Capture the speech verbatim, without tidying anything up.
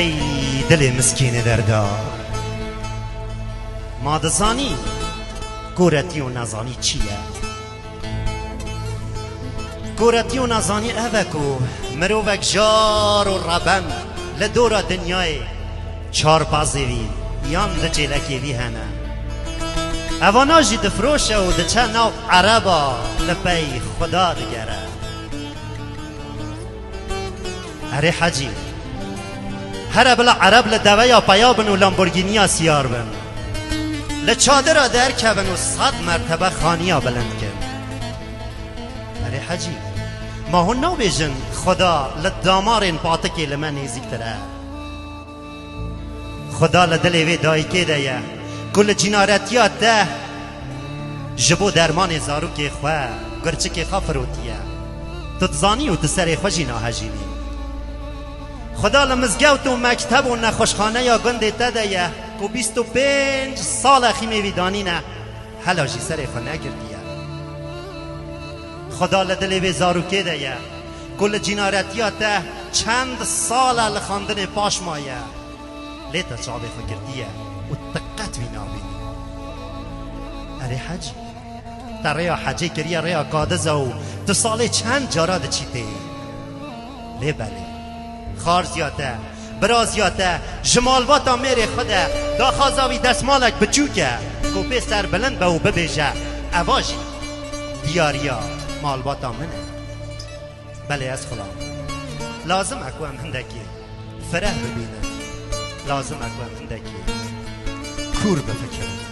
Ey dilê miskînê derda. Ma dizanî koretî û nezanî çi ye? Koretî û nezanî ev e ku mirovek jar û reben li dora dinyayê çarpazê vî yan li çêlekê vî hene. Evana jî difiroşe û diçe nav ereba li pey Xuda digere. Erê hecî, here bila ereb li deveya peya bin û Lamborghiniya siyar bin. Li çadira derkevin û sed mertebe xaniya bilind kin. Erê hecî, ma hûn nabêjin Xuda li damarên patikê li me nêzîktir e? Xuda li dilê vê dayikê de ye ku li cînaretiya te ji bo dermanê zarokê xwe, gurçikê xwe firotiye. Tu dizanî û tu serê xwe jî nahejînî. Xuda li mizgewt û mekteb û nexweşxaneya gundê te de ye ku bîst û pênc sal e xîmê vî danîne, hela jî serê xwe negirtiye. Xuda li dilê vê zarokê de ye ku li cînaretiya te çend sal e li xandinê paş maye, lê te çavê xwe girtiye û tu qet wî nabînî. Erê hecî, te rêya hecê kiriye rêya kadiza û tu salê çend cara diçî tê. Lê belê, xarziya te, biraziya te ji malbata mêrê xwe de daxwaza wî destmalek biçûk e ku pê serbilind be û bibêje, eva jî diyariya malbata min e. Belê ez xulam. Lazim e ku em hindekî fireh bibînin. Lazim e ku em hindekî kûr bifikirin.